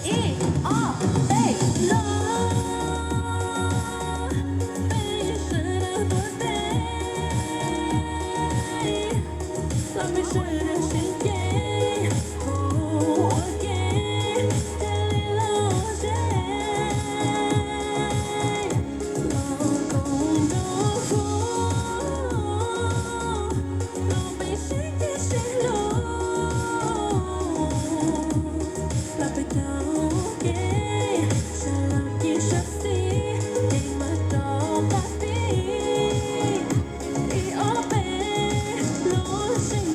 Ib, ob, peb, los, peb sawv daws tuav tes, los peb sawv daws seev cev, ua ke, cia li los ze, los koom nrog kuv, los peb sib ntsib sib hlub, los peb tau ua ke, sawv los cia sawv txij, ces mas rov qab pib, ib ob peb los seev.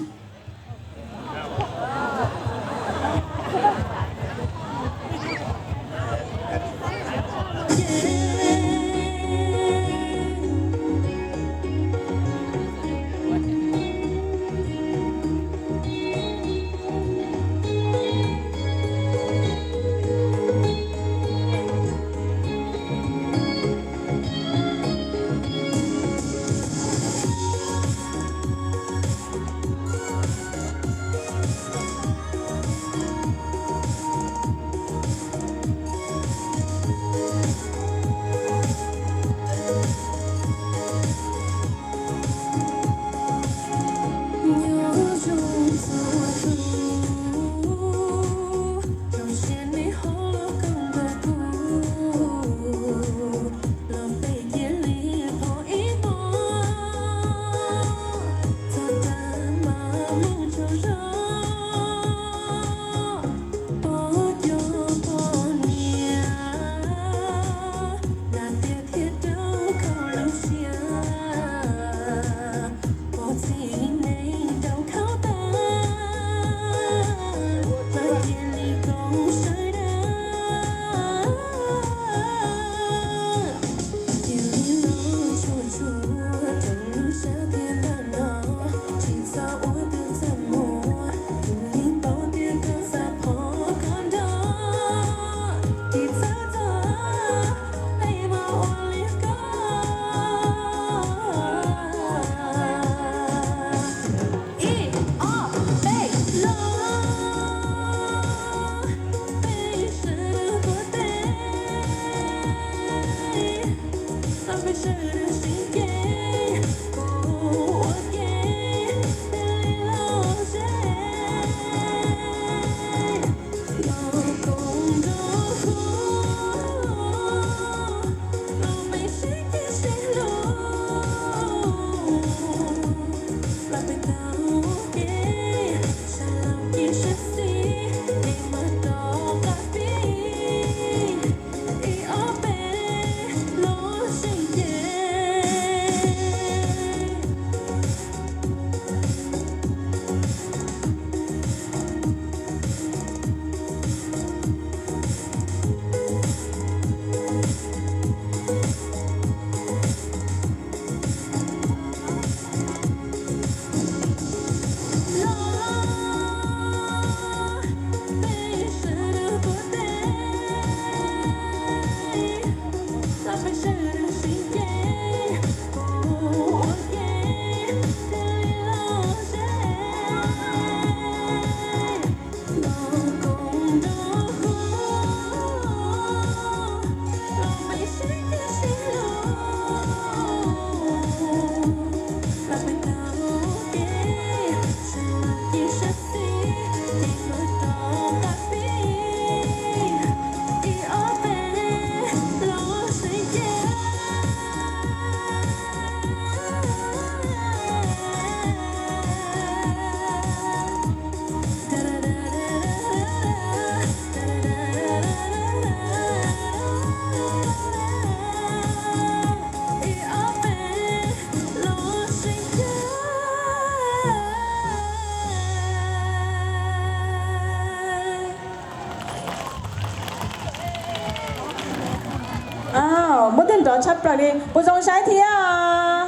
Tshaj plaws li, puas zoo saib thiab?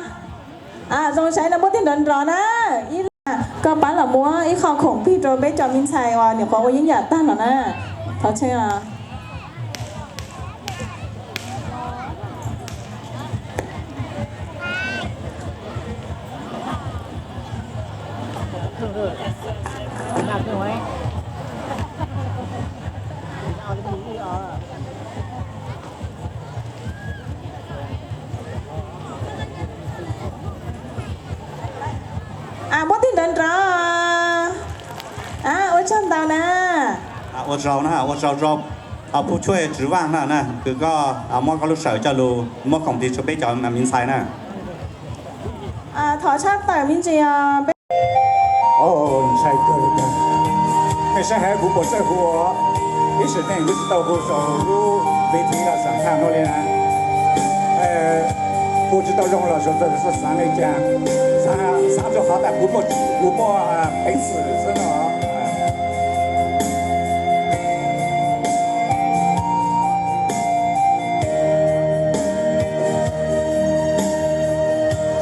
Zoo saib no muab tij nrov nrov na. Ib, koj pab los muab ib qho khoom plig rau peb cov me ntxhais uas nyuam qhuav ua yeeb yam tag no na. Thov txim. Muab tij nrov nrov. Ua tsaug ntau na. Ua tsaug na, ua tsaug rau Phub Tshuaj Tswv Vaj na, kws koj muab koj lub sij hawm coj lug muab khoom plig rau peb cov me ntxhais na. Thov tshaj tawm me ntsis os. Ntshai kawg li. Nej saib hab kuv puas txawj hu os. Ib sim neej kuv tsis tau hu saum lub ves thib los saum thaj no li na. Hu tsis tau zoo los suav txawg xav xav li cas, xav rau qhov tas kuv muaj, kuv muaj peev xwm xwb no.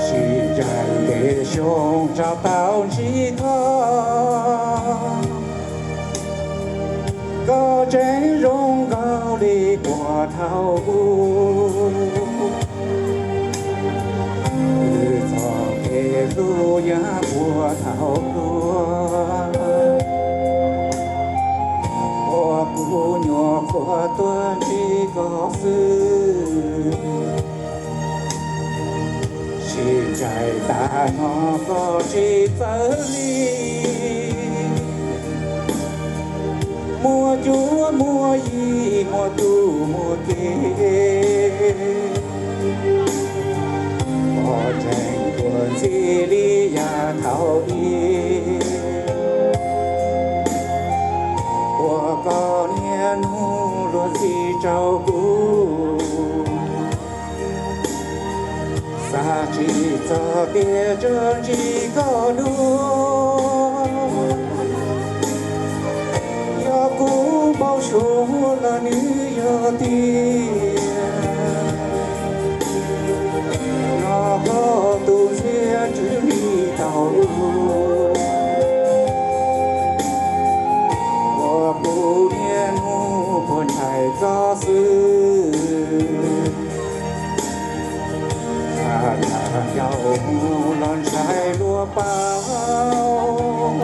Sib ncaim ntev xyoo tsa tau ntsib koj, koj tseem zoo nkaus li puag thaum ub. Wb txoj kev hlub yog puag thaum ub, uas kuv nyuam qhuav tuaj ntsib koj xwb. Sib ncaim tas no koj tsis txawj li, muaj cuab muaj yig muaj tub muaj ki, koj tseem tuaj ntxiv li yav thaum ub, uas koj niaj hnub luag ntxhi rau kuv. Xav tsis txog tias tseem ntsib koj dua, yog kuv npau suav los nws yog tiag, no koj tus ntxhiab tswv li tau lub, uas kuv niaj hnub puag ntshai koj xwb. Txhaj yam yau mus los ntshai luag paub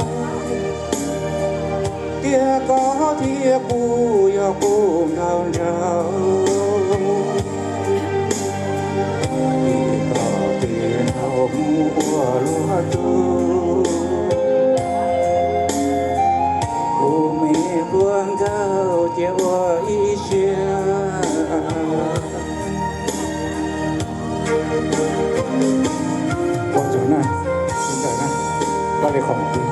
tias koj thiab kuv yog qub nkaus nraug. Tim toj tim nraug mus ua luag tug, kuv me hluas nkauj cia ua ib siab. Ua tsaug na, sib ntsib na, koj li qhov mus plig.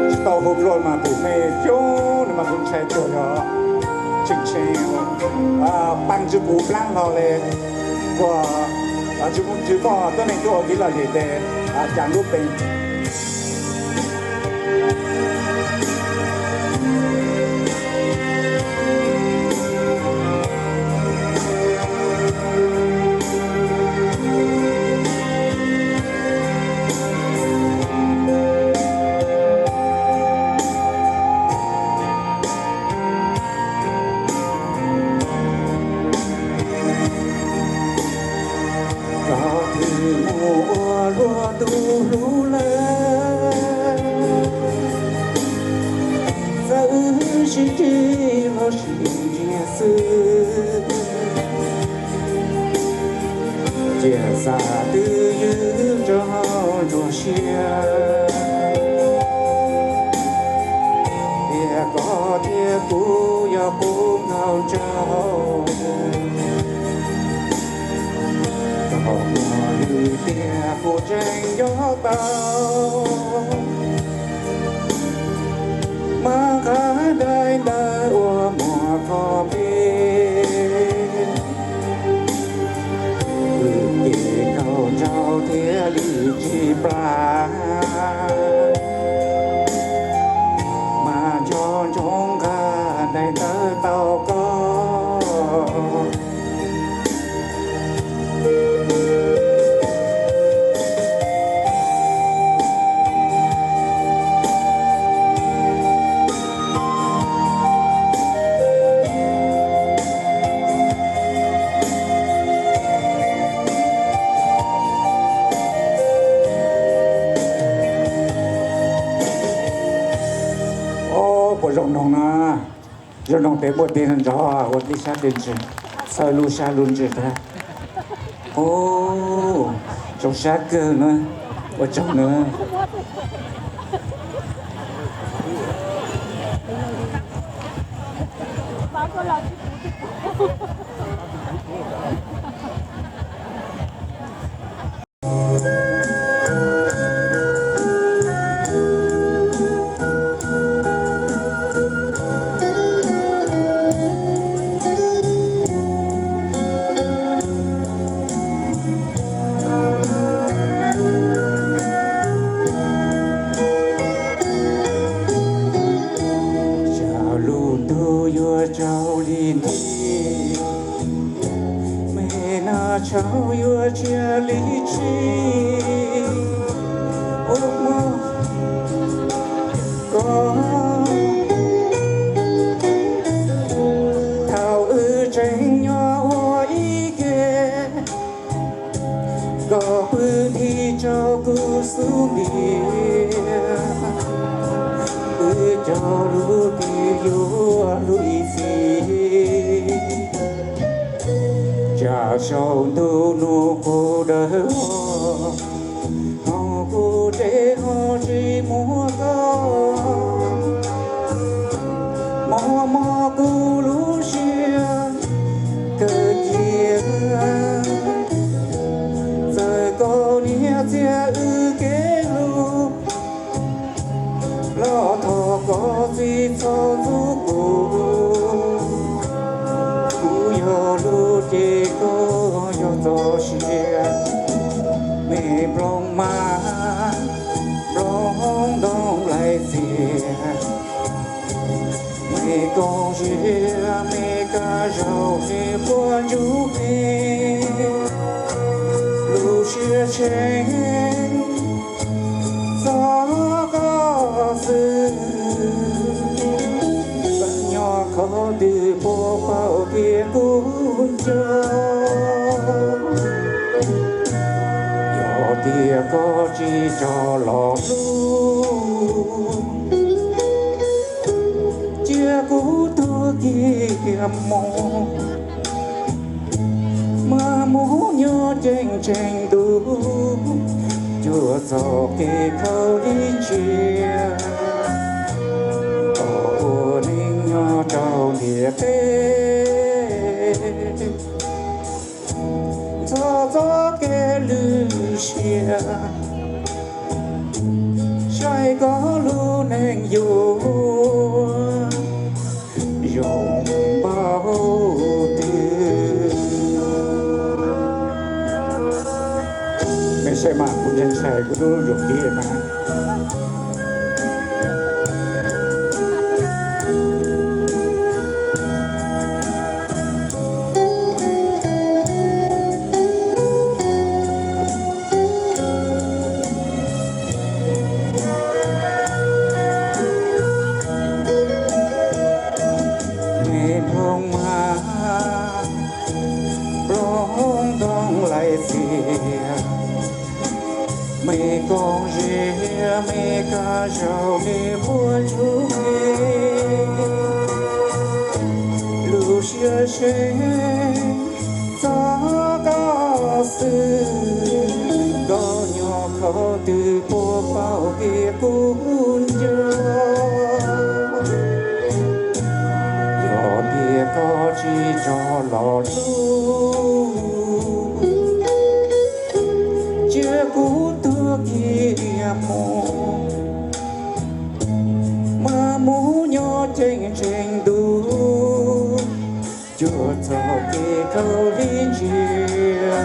Tsis tau hu dlua mas kuv me coob no mas kuv ntshai kawg yog tshee tshee, pab tsis kuv plaab hlo le, ua tsis muaj tuab neeg tuaj ua kev lom zem tes cas lub pes. Koj twb mus ua luag tug hlub lawm, txawm wb sib ceg los sis ntsiag xwb, cia xav twj ywm rau ntsuag siab, tias koj thiab kuv yog qub nkaus nraug. Koj muaj lwm tiag kuv tseem nco tau, mas nqa daim ntawv uas muaj koj peb, kwv kev Ua zoo noog na, zoo noog peb muaj teg nrov ua tib sab teg ntsws, txhawb lub sab lub ntsws tag. Ub, zoo sab kawg na, ua tsaug na. Tsam lub ntuj yuav tsaus li nti, me nab tshauv yuav tsia li tsi. Ua mog koj, thaum wb tseem nyob ua ib ke, koj pw nthi rau kuv xub ntiag, wb cog lub twg yuav lub ib txhis. Tsam saum ntuj nus qub dawb vog, ho kuv dej ho tsis muaj koj, mob mob kuv lub siab kawg kiag. Txawm koj niam txiag wb kev lug, los thov koj txim txhob ntxub kuv. Kuv yog lub cev, koj yog txoj sia, me nplooj mas, nplooj ntoo lais txias. Me koom ziab, me kab zaug, me quaj ntsuj plig, lub siab tshee txog koj xwb. Koj nyob qhov twg puas paub tias kuv nco? Yog tias koj tsis tso los hlub, cia kuv tuag kiag mus, mas mus nyob ceeb tsheej ntuj, cuag txoj kev khaub lig ntsia, kom ua neej nyob rau ntiaj teb. Txog txoj kev lwj siab, saib koj lub neej yuav zoo npaum twg. Mej saib mas kuv ntshai ntshai kuv lub yuam kev mas. Me nplooj mas, nplooj ntoo lais txias, me koom ziab, me kab zaug, me quaj ntsuj plig, lub siab tshee txog koj xwb. Koj nyob qhov twg puas paub tias kuv nco? Yog tias koj tsis tso los hlub, cia kuv tuag kiag mus, mas mus nyob ceeb tsheej ntuj, cuag txoj kev khaub lig ntsia,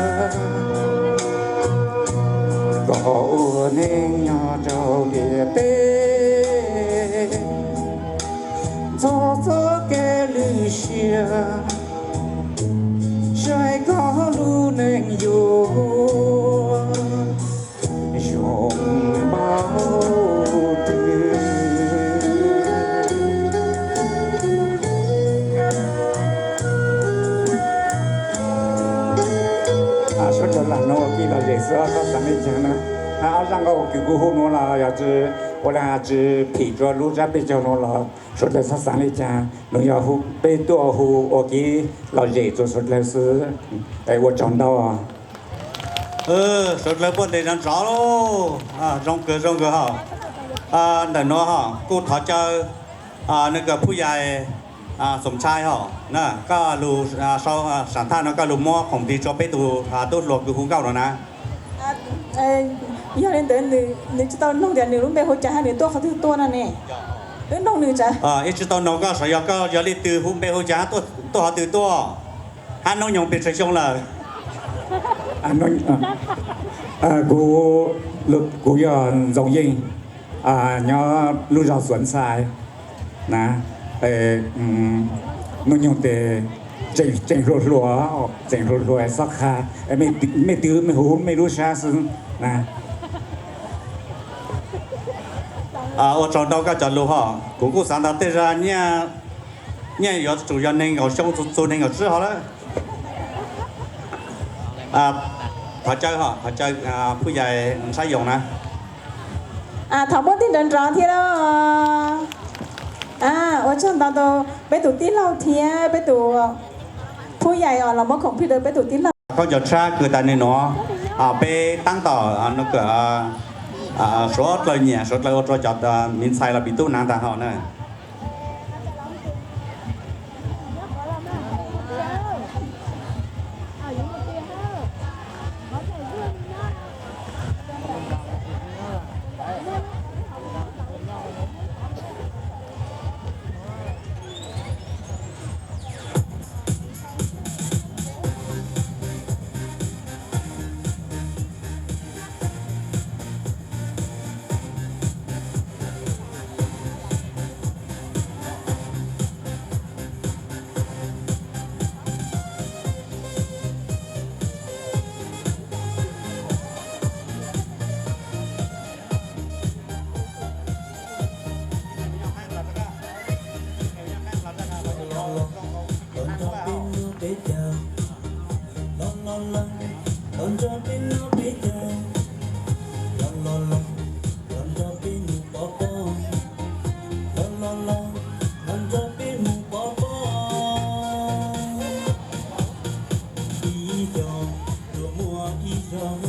kom ua neej nyob rau ntiaj teb. Txog txoj kev lwj siab, saib koj lub neej yuav zoo npaum twg. Suav dlawg lam nuav ua kij lom zem xwb, koj xav mej caag na. Ob zaj nkauj kws kuv hu nuav los yog tsi Ua li tsis phim rau lub tsab peb caug no los suav dlawg txhob xaav li cas, nws yog peb tuaj hu ua kev lom zem rau suav dlawg xwb. Ua tsaug ntau. Suav dlawg puaj ntes nrov nrov lauj. Zoo kawg zoo kawg hos. Ntawm nuav hos kuj thov caw nws kawm phuj yais Xom Ntshai hos, koj lug sau saam thaj no koj lug muab khoom plig rua peb tug tub hluas kws hu nkauj no na. Yog li ntawd nws tsis tau noog tias nws lub npe hu cas hab nws tuaj qhov twg tuaj no ne. Wb noog nws tsav. Ib tsis tau noog koj, xyov yog koj yog leej twg, hu npe hu cas, tuaj qhov twg tuaj, hab hnub nyoog pes tsawg xyoo lawm. Kuv, kuv yog Ntxoov Yeej, nyob lub zog Xuav Ntxhais na. Hnub nyoog tes tseem hluas hluas, tseem hluas hluas xob qha, mej twb mej hu mej lub sab xwb na. Ua tsaug ntau koj cov lug hos, kuv kuj xaav ntau tej zag nyiaj yuav tsum yog neeg nkaum xyoo txug neeg nkaum tsib hov lawm. Thov caw, thov caw phuj yais Ntshai Yoos na. Thov muab tig nrov nrov thiab lauj. Ua tsaug ntau rau peb tus tij laug thiab peb tus phuj yais os los muab khoom plig rau peb tus tij laug. Khaub ncaws tshab kws tas nwg nuav, peb taab tom suav dlawg nyiam, suav dlawg ua rua cov mi ntxhais los pim tub naav taag hov na. Ib xyoos luag muaj ib zaug,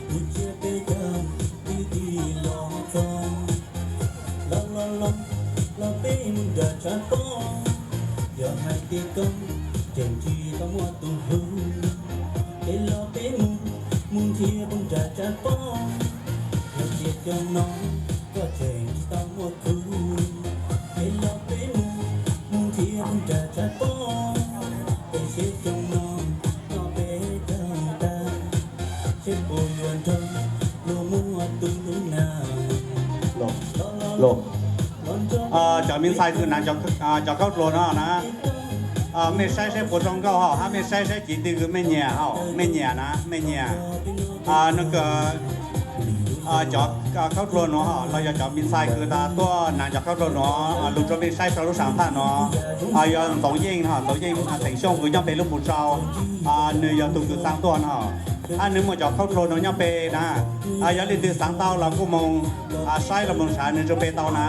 kuv tsiab peb caug twb tig los txog. Los los los, los peb mus nram tshav pob, yog hais tias koj tseem tsis tau muaj tus hlub, es los peb mus, mus nrhiav puag nram tshav pob. Yog tias xyoo no koj tseem tsis tau muaj khub, es los peb mus, mus nrhiav puag nram tshav pob. Es seb xyoo no koj peb raug tag, seb puas yuav nrog luag muaj tus hlub na. Cov mi ntxhais kws hnav cov khaub dluag no na, mej saib seb puas zoo nkauj hos, hab mej saib seb civ twg kws mej nyiam hos, mej nyiam na, mej nyiam. Nws kawm cov khaub dluag nuav hos los yog cov mi ntxhais kws tas tuaj hnav cov khaub dluag nuav, lug rua mej saib sau lub saam thaj no. Yog Ntxoov Yeej hos, Ntxoov Yeej Xeem Xyooj kws nyob peg lub Pu Tsau, nws yog tug kws xaa tuaj no. Hab nws muaj cov khaub dluag nuav nyob peg na. Yog leej twg xaav tau los kuj moog saib los moog nrhav nws rua peg tau na.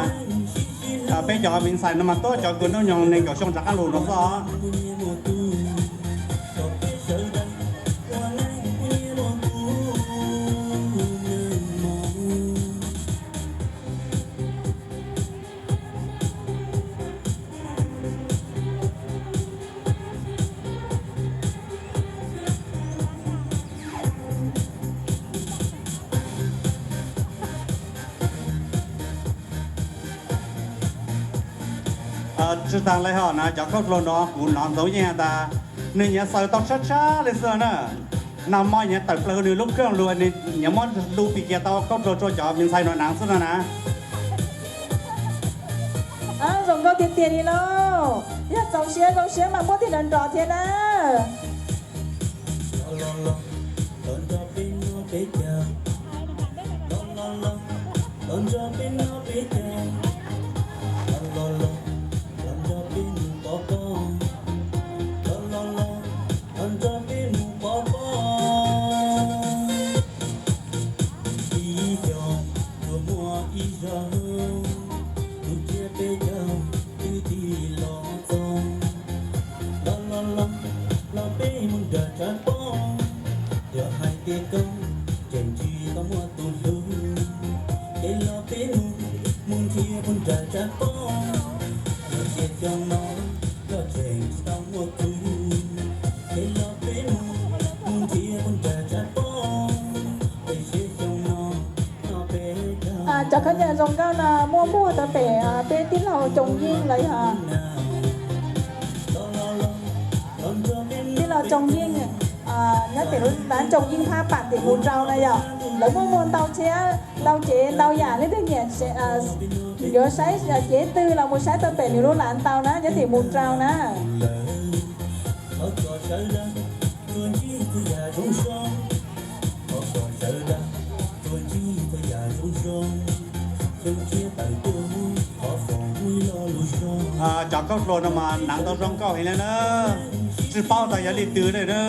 Peb cov mi ntxhais no mas tuab cov kws hnub nyoog neeg nkaum xyoo rov qaab lug no xwb. Tsi taag le hos na, cov khaub dluag nuav kuv nov Ntxoov Yeej has tas nwg nyiam xaws tau tshab tshab le xwb na. Nag mo nyiam tawm plawg nwg lub kawj lug, nwg nyiam muab lub pig kiag tau khaub dluag rua cov mi ntxhais nuav naav xwb no na. Zoo nkauj tiag tiag li lauj. Yog txaus siab zoo siab mas muab tig nrov nrov thiab na. Ib xyoos luag muaj ib Cov khaub ncaws zoo nkauj no muaj muag rau pem peb tij laug Coom Yeej lawv yog. Tij laug Coom Yeej nyob tim lub dab Coom Yeej thab pam tim mus rau na yom. Lawv muaj muag ntau thiab ntau cev ntau yam, leej twg nyiam yuav saib cev twg los mus saib tau pem nws lub lav ntau na, nyob tim mus rau na. Cov khaub hlua no mas hnav tau zoo nkauj heev li na, tsis paub tas yog leej twg li na.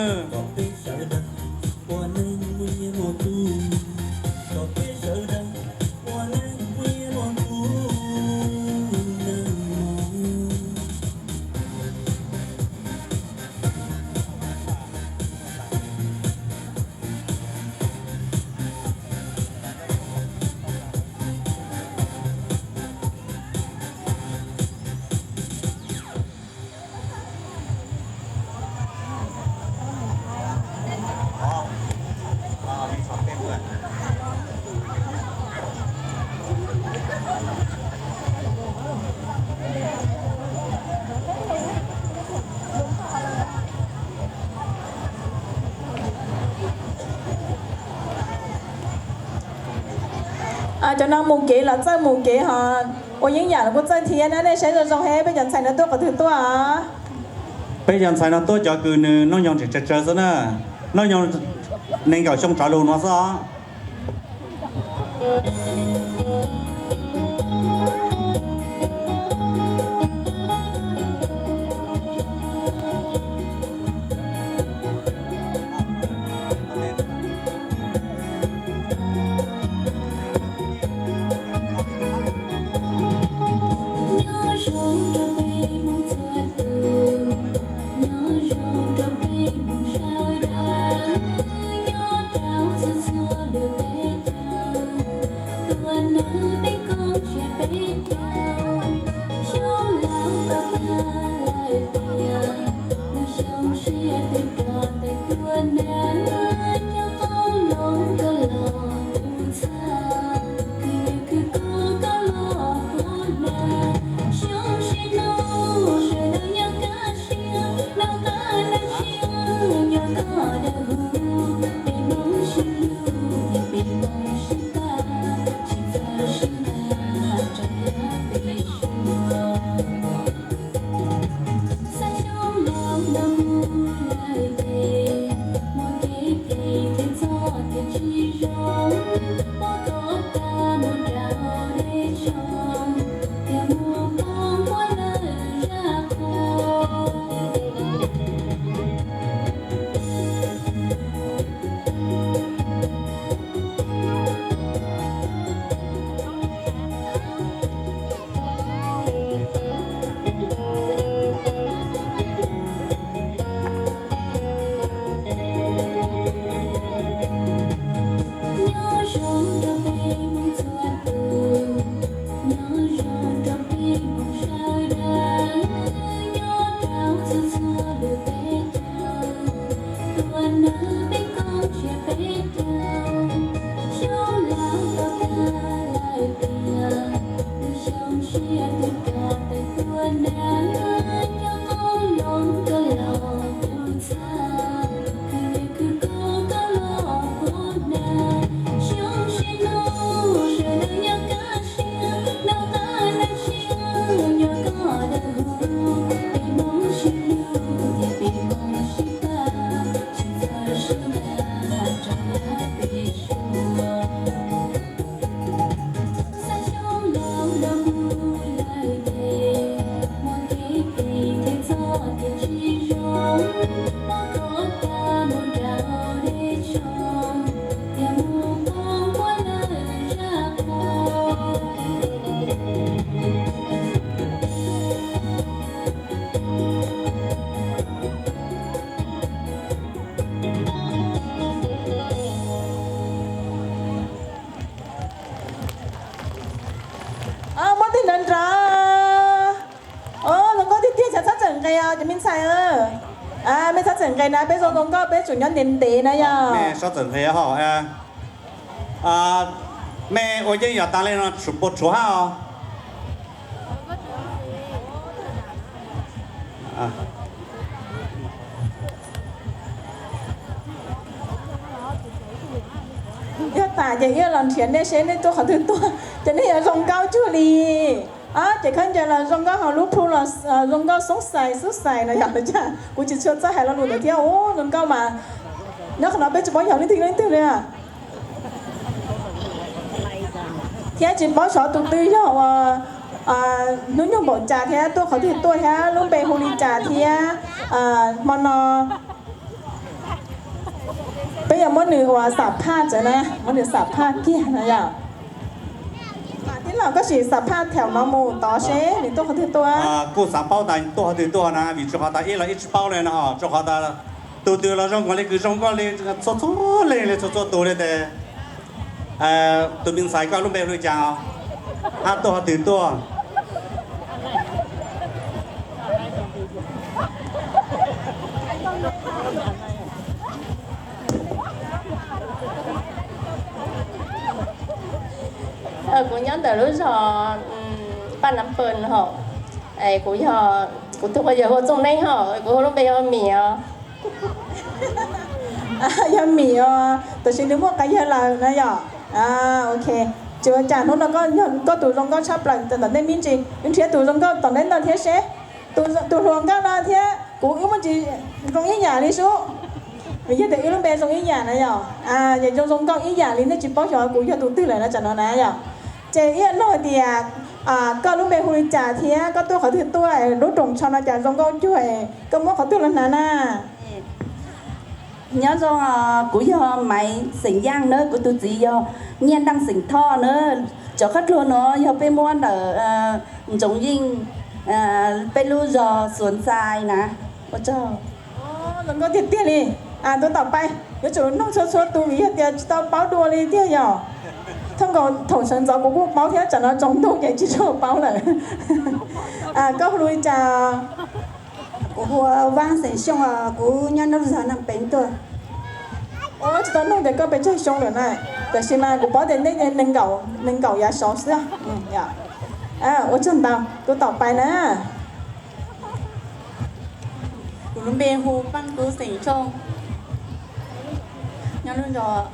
Cov no mus kev los txawj mus kev ho, ua yeeb yam los kuj txawj thiab na. Nej saib zoo zoo he peb cov ntxhais no tuaj qhov twg tuaj os? Peb cov ntxhais no tuaj cov kws nws hnub nyoog tseem tsawg tsawg xwb na, hnub nyoog nees nkaum xyoo tsav lug no xwb os. Cov me ntxhais, mej txhob txawm nqes na, peb zoo zoo nkauj peb tsum nyob ntev ntev na yog. Mej ua yeej yog tas li no tsum puas tshuav hab os. Yog tas ces wb los nrhiav nej seb nej tuaj qhov twg tuaj, ces nej yuav zoo nkauj cuag li. Ces khaub ncaws los zoo nkauj, hauv lub plhu los zoo nkauj, xoob xais xoob xais no yog. Kuv tsis tshua txawj hais lo lus ntawd thiab, zoo nkauj mas. Nyob qhov no peb tsis paub yog leej twg leej twg li. Thiab tsis paub xyov tus twg yog uas hnub nyoog npaum cas thiab tuaj qhov twg tuaj thiab lub npe hu li cas thiab. Hmo no peb yuav muab nws uas xam phaj txawv na, muab nws xam phaj kiag na yom. Tij laug, koj sim xam phaj thaum no mus tod seb nws tuaj qhov twg tuaj. Kuj xav paub tas tuaj qhov twg tuaj na, vim rau qhov tas ib los ib tsis paub li no, rau qhov tas tus twg los zoo nkaus li kws zoo nkauj li txhua txhua leej li txhua txhua tus li tes. Tus me ntxhais koj lub npe hu li cas? Hab tuaj qhov twg tuaj? Kuv nyob ntawm lub zos Paj Nam Pw hom. Kuv yog, kuv tus quas yawg hu Txooj Neeb hom, kuv hu lub npe hu Mim os. Yog Mim os, tam sim nws muaj quas yawg lawm na yom. Ok, tsis ua cas, hnub no koj yog koj tus zoo nkauj tshaj plaws ntawm nej me ntsis, wb nrhiav tus zoo nkauj tom ntej no thiab seb. Tus hluas nkauj no thiab kuv wb muaj tsis zoo ib yam li sub. Vim yog tias wb lub npe zoo ib yam na yom, es zoo zoo nkauj ib yam li, nej tsis paub xyov kuv yog tus twg lawm no tsam no na yom. Ces ib yam nug hais tias koj lub npe hu li cas thiab koj tuaj qhov twg tuaj, lub rooj tsho no cas zoo nkauj cuag, koj muab qhov twg los hnav na? Nyob zoo, kuv yog Maiv xeem Yaaj na, kuv tus txiv yog Nyiaj Naj xeem Thoj na. Cov qab dluag no yog peb muab ntawm Ntsoov Yeej, peb lub zos Xuas Ntxais na. Ua tsaug. Zoo nkauj tiag tiag li. Tuaj tom pais, yuav tsum nug txhua txhua tus vim yog tias tsis tau paub dua li tiag yom. Thooj nkaus thaum sawv ntxov kuv kuj paub thiab, tsam no tsaus ntuj ces tsis tshua paub lawm. Koj hu li cas? Kuv hu ua Vaaj xeem Xyooj, kuv nyob lub zos Naj Peev tuaj. Tsis tau nug tias koj pes tsawg xyoo lawm na, tab sis mas kuv paub tias nej nees nkaum yav saud xwb. Ua tsaug ntau, tuaj tom pais na. Kuv lub npe hu Paaj Kub xeem Xyooj. Nyob lub zos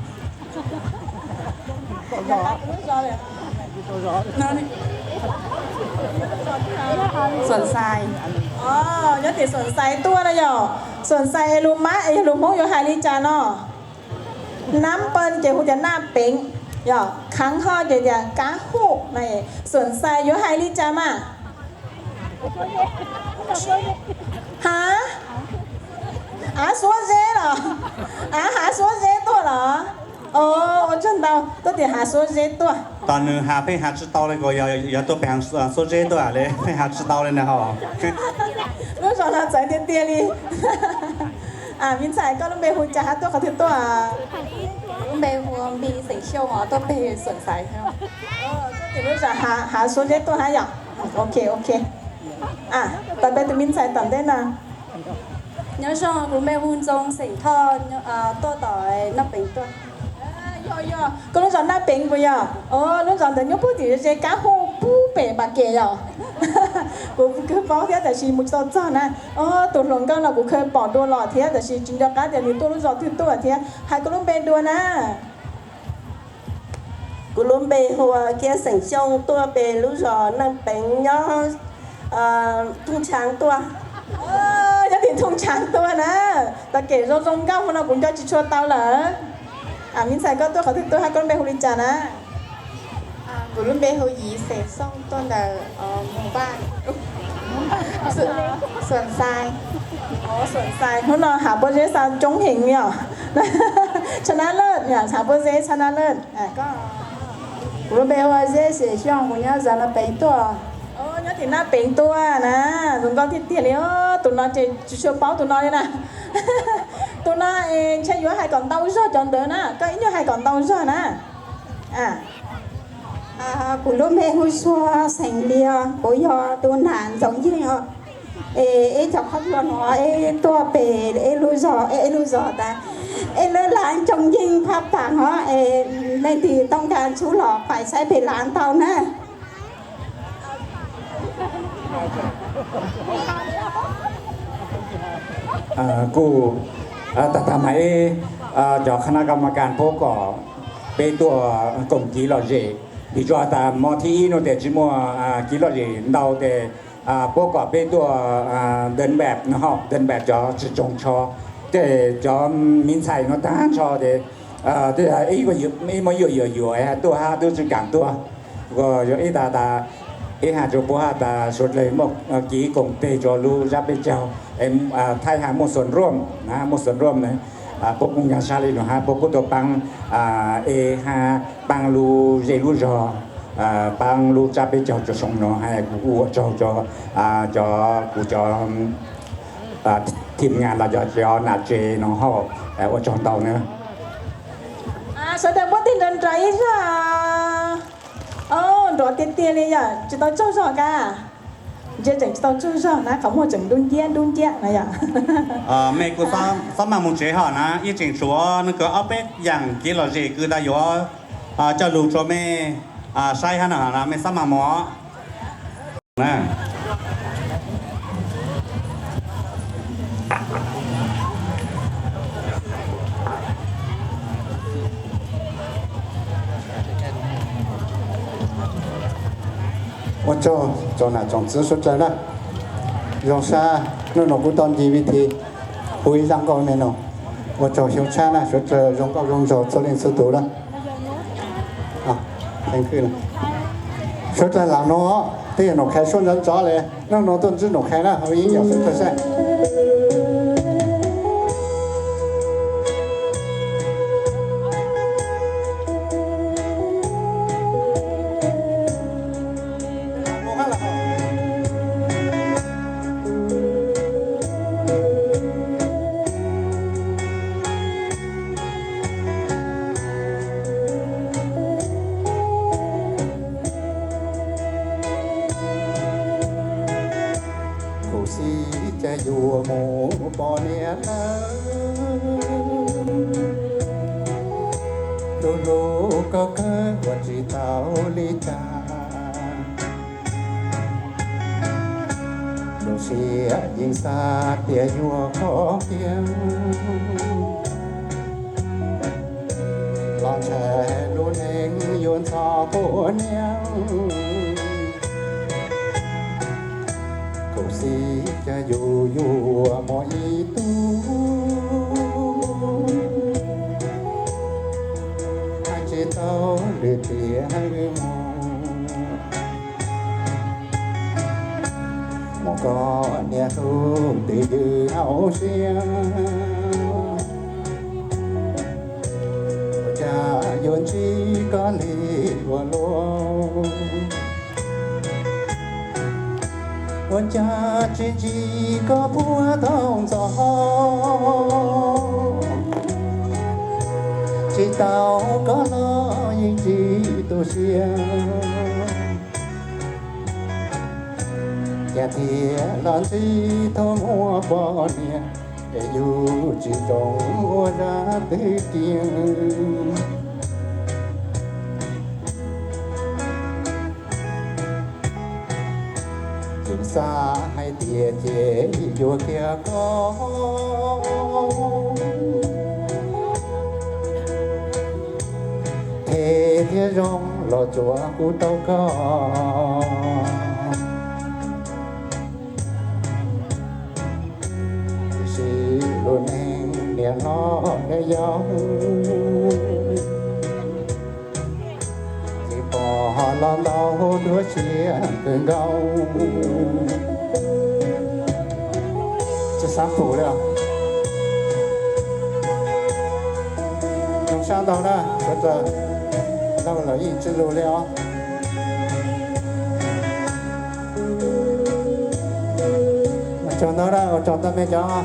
Xuas Xais. Nyob tim Xuas Xais tuaj na yom. Xuas Xais es lus Mab es yog lus Hmoob yuav hais li cas no? Nab Pee ces hu tias Naj Peev, yog Khaav Hoj ces tias Kab Huj na. Xuas Xais yuav hais li cas mas? Hav, hav Suab Zeb los? Hav, hav Suab Zeb tuaj los? Ua tsaug ntau, tuaj tim hav Suab Zeb tuaj. Tos nws has pheej has tsis tau li, kuv yog tuaj pem hav Suab Zeb tuaj li pheej has tsis tau li na ho. Lub zos no txawv tiag tiag li. Me ntxhais, koj lub npe hu cas hab tuaj qhov twg tuaj? Lub npe hu Npis xeem Xyooj os, tuaj pem Xuas Xais. Tuaj tim lub zos hav Suab Zeb tuaj hab yom? Ok, ok. Tos peb tus me ntxhais tom ntej na. Nyob zoo, kuv lub npe hu Ntxoo xeem Thoj, tuaj tom Naj Peev tuaj. Yog, yog, koj lub zos Naj Peev puas yog? Lub zos ntawd nyob puag tim ze Kab Huj puag pem Pas Kem yom? Kuv kawg paub thiab tab sis mus tsis tau txog na. Tus hluas nkauj no kuv kawg pom dua los thiab tab sis tsis nco qab tias nws tuaj lub zos twg tuaj thiab. Hais koj lub npe dua na. Kuv lub npe hu ua Kiab xeem Xyooj, tuaj pem lub zos Naj Peev nyob Thooj Tshaav tuaj. Nyob tim Thooj Tshaav tuaj na. Tau kev zoo zoo nkauj hmo no kuv nco tsis tshua tau lawm. Me ntxhais, koj tuaj qhov twg tuaj hab koj lub npe hu li cas na? Kuv lub npe hu Yiv xeem Xyooj, tuaj ntawm Mus Vaj, Xuas Xais. Xuas Xais, hnub no hav Pob Zeb xa coob heev li os. Tshaj Nab Laj, hav Pob Zeb Tshaj Nab Laj. Kuv lub npe hu ua Zeb xeem Xyooj, kuv nyob zos Naj Peev tuaj. Nyob tim Naj Peev tuaj na, zoo nkauj tiag tiag li. Tus no ces tsis tshua paub tus no li na. Tus no ntshe yuav hais kom ntau zog cov ntawd na, koj ib nyuag hais kom ntau zog na. Kuv lub npe hu Sua xeem Lias, kuv yog tus nam Ntxoov Yeej os. Es ib cov qhov luag no es tuaj pem ib lub zos, ib lub zos tas ib lub lav coo yeej phab pam hov es leej twg toob kas txhub los pais saib pem lav tau na. Kuj tag tag mas ib cov kha nab ka ma kas puab kom peb tuaj koom kiv lom zem, vim rau tas hmo thib ib no tes tsis muaj kiv lom zem ntau tes puab kom peb tuaj ntawm npam no, ntawm npam cov tsis tsoos tsho, ces cov me ntxhais no tag nrho ces ib muaj yuam yuam yuam tuaj hab tub tsis kaam tuaj. Yog ib tas tas ib has rua puab has tas suav dlawg muaj kiv koom peg rua lub zab peb caug, thaib has muaj xuas nruaj na, muaj xuas nruaj na, puab kuj nkaag sab le nuav hab puab kuj tuaj paab es hab paab lub zej lub zog, paab lub zab peb caug rua xyoo no hab kuv kuj ua tsaug rua cov kuv cov thim nyas los cov nam tsev no hab ua tsaug ntau na. Sawv daws muab tig nrov nrov ib zag. Nrov tiag tiag li yom, tsis tau tsaug zog kab. Ntsia tseem tsis tau tsaug zog na, qhov muag tseem dub nciab dub nciab na yom. Mej kuj xob maaj moog tsev hov na, yeej tseem tshuav nws kws ob peb yaam kev lom zem kws tas yuav coj lug rua mej saib hab na, mej xob maaj moog. Ua tsaug tsoom nam tsoom txwv suav dlawg na. Zoo sab nub nua kuv tau nti vib thi, kuv ib zaaj nkauj me no. Ua tsaug xyoo tshab na, suav dlawg zoo nkauj zoo nraug txhua leej txhua tug na. Suav dlawg lam no, tej yog Noom Qhai suab ntxov ntxov le, nub nua tuaj ntsib Noom Qhai na, hauv ib yam suav dlawg saib. Khuv xim cas yuav mus pom niam lawm, lub lub koj kawg ua tsis tau li cas. Lub siab yeej xav tias yuav kho kiag, los ntshai lub neej yuav ntxhov quas niam. Khuv xim cas yus yuav muaj ib tug, hais tsis tau lwm tiam hwj mus. Mus koj niam hlub twb ywg hauv siab, ua cas yuav ntsib koj li ua luaj. Ua cas tsis ntsib koj puag thaum ntxov, tsis tau koj los yeej tsis tu siab. Cas thiaj los ntsib thaum muaj poj niam, es yus tsis zoo ua dab twg kiag. Tseem xav hais tias ces yuav kiag koj, them thiab zoo los tsuav kuv tau koj. Tiam sis lub neej niam hlob niam yau, tsis pom los ntau dua siab kawg nkaus. Tsis xav pum li os. Zoo sab ntau na, sawv daws laug lawv yeej tsis lug li os. Ua tsaug ntau na, ua tsaug ntau mej cov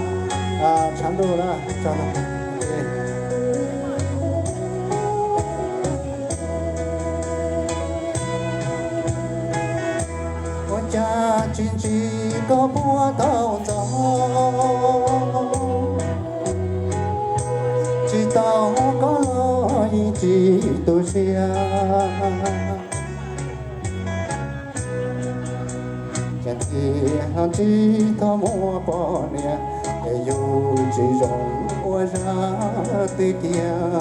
tshav ntuj na, ua tsaug ntau. Ua cas tsis ntsib koj puag thaum ntxov, tsis tau koj los yeej tsis tu siab. Cas tias tsis tau muaj poj niam, es yus tsis zoo ua zaj twg kiag.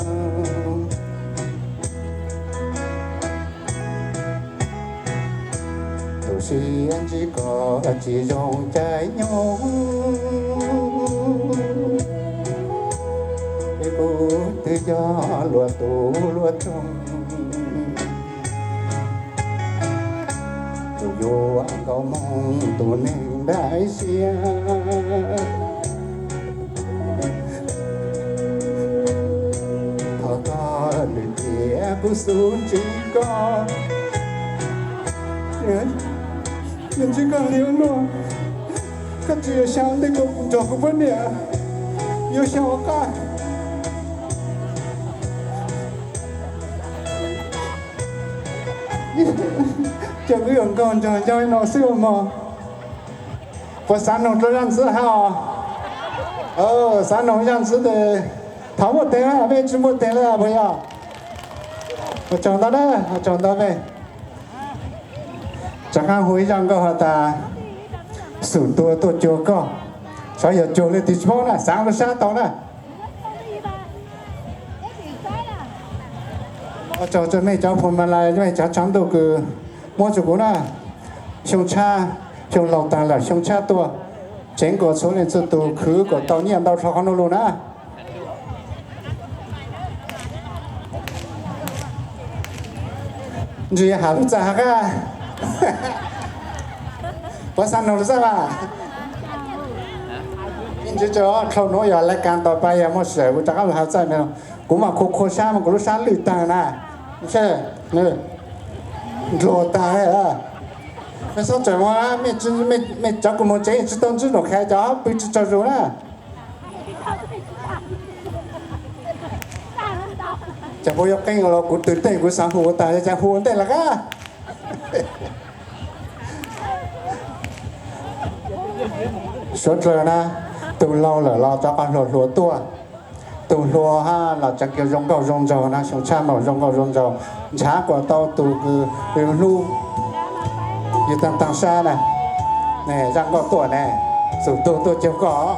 Tu siab ntsib koj tsis zoo caij nyoog, es kuv twb yog luag tus hluas nraug, tus yuav nkauj Hmoob tus neeg daim siab. Thov koj lwm tiam kuv xub ntsib koj, ntsib koj li ub luaj, koj tsis yuav xyaum ntej kuv nrog kuv poj niam yuav xyaum qab. Ces wb yuav nkaug nrog ncauj no xwb ua mog. Puas xav noog rau zaj ntxwv hab os? Xav noog zaj ntxwv tes thov npuaj teg, mej tsis npuaj teg li puas yog? Ua tsaug ntau na, ua tsaug ntau mej. Rov qab hu ib zaj nkauj has tas xum tuag tuaj cuag koj, xyov yog cuag li twg tsis paub na, xav rau sab tau na. Ua tsaug rau mej cov phu ma lais, mej cov tshav ntuj kws muab rau kuv na. Xyoo tshab, xyoo laug tag lawm, xyoo tshab tuaj, tseev kom txhua leej txhua tus khwv kom tau nyiaj ntau dlhau qhov nuav lug na. Ntsis has lug txaj hab qab. Puas xav noog lug txaj mas? Ntsis tso, dlhau nuav yog lais kas tau pab yog muaj sij hawm kuv rov qab lug has txaj. Kuv mas khua khua sab mas kuv lub sab lwj taag na. Ndluag taag. Mej xob txawm moog, mej cov kws moog tsev tsis tau ntsib Nuj Khais cov pw tsis tsaug zug na. Cas puas yuav qeej los kuv tws tej kuv xaav hu ua taag, cas hu ua ntej lawm qab. Suav dlawg na, tug laug lawm los rov qab hluas hluas tuaj. Tug hluas hab los tseem kiag zoo nkauj zoo nraug na, xyoo tshab mas zoo nkauj zoo nraug, nrhav kom tau tug kws yug hlub yug taag taag sab na. Zaj nkauj tuaj ne, xum tuag tuaj cuag koj.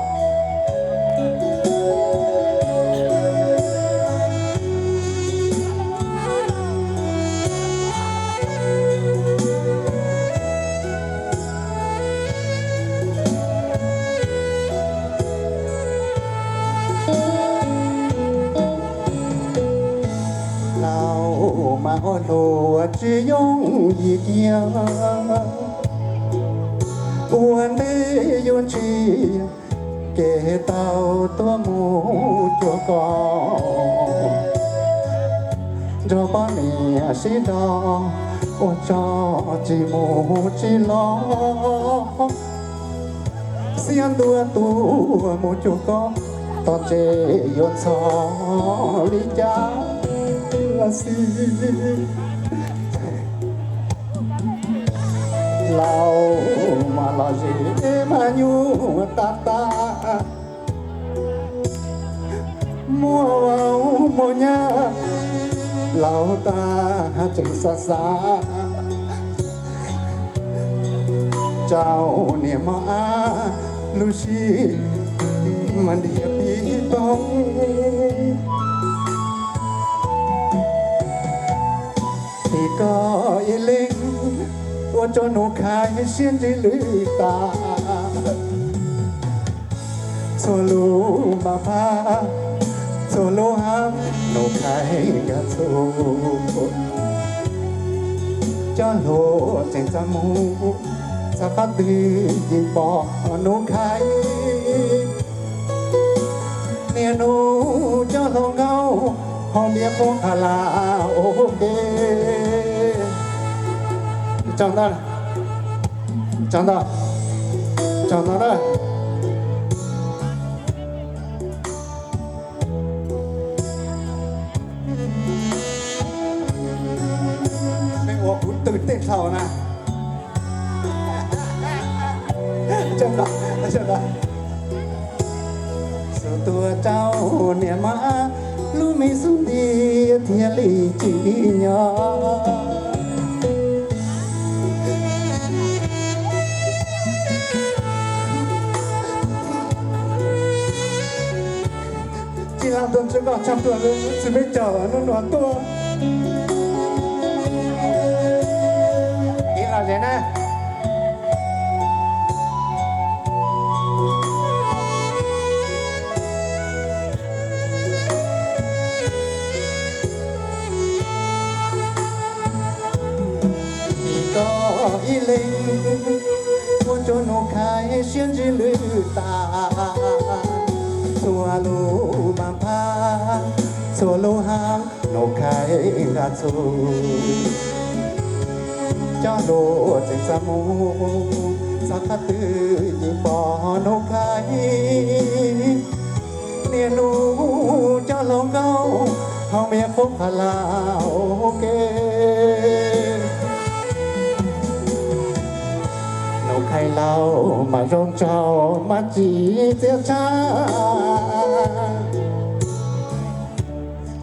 Laug mas ua hluas tsis yooj yim kiag, ua ntej yuav ntsia kev tau tuaj mus cuag koj. Nrog poj niam sib nrog ua tsaug tsis mus tsis los, xiab ntua tuaj mus cuag koj, tom ntej yuav ntxhov li cas xwb. Laug mas los zem mas nyuaj tag tag, muaj vauv muaj nyab laug tag tseem xav xav rau niam mos ab lub siab mas ntiag pib toog. Tim koj ib leeg ua rau Nuj Khais siab ntsws lwj tas. Txhua lub npaj phab, txhua lub hab Nuj Khais nkag txhua. Cov hluas tseem txaj muag, txog qhov twg yeej pom Nuj Khais. Niaj hnub cov hluas nkauj haus npias qhuav qha las ua ke. Tsaug ntau, tsaug ntau, tsaug ntau na. Mej ua kuv tw tej dlhau na. Xub tuaj rau niam mas, lub me xub ntiag thiaj li tsis nyob. Tsis lam tuaj ntsib koj tshaj tuaj, tsis peb caug hnub no tuaj. Ib los ze na. Ib tog ib leeg, ua rau Nuj Khais siab ntsws lwj tas. Txhua lub npab phab, txhua lub hav, Nuj Khais nqa txhub. Cov hluas tseem xav mus, xav qhov twg yeej pom Nuj Khais. Niaj hnub cov hluas nkauj, hauv me qub qhov laus ke. Nuj Khais laus mas zoo nraug mas tsis txiaj tshaj.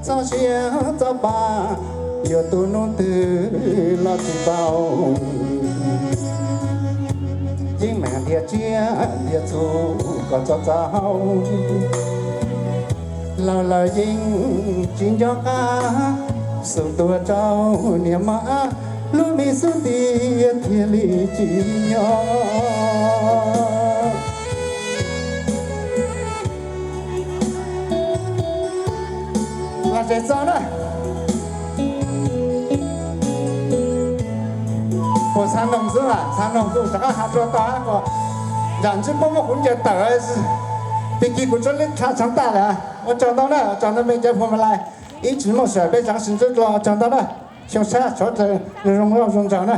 Txoj sia txoj pa, yuav tu hnub twg los tsis tau. Yeej meem dhia tsiaj dhia txhu kom txaus txaus. Laus lawm yeej tsis nco qab, xub tuaj rau niam mas, lub me xub ntiag thiaj li tsis nyob. Los tsev txog na. Puas xav noog xwb, xav noog kuj rov qab has rau tau, ntsam ntsib puab muab kuv ncaws tawm, pig kig kuv tsob lib rha tshav ntaj lawm. Ua tsaug ntau na, ua tsaug ntau me cov phooj ywg, ib tsis muaj sij hawm peb rov sib ntsib dlua, ua tsaug ntau na. Xyoo sab suav dlawg zoo nkauj zoo nraug na.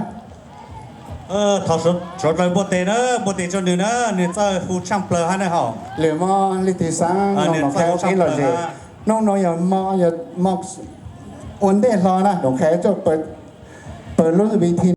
Thov suav dlawg npuaj tes na, npuaj tes rau nws na, nws txawj hu tshaj plaws hab na hos. Lwm mob leej twg xav noog Noom Khais ua kev lom zem, hnub no yog mob, yog mob ua ntej hlo na, Noom Khais tuaj pawg lub vib thib.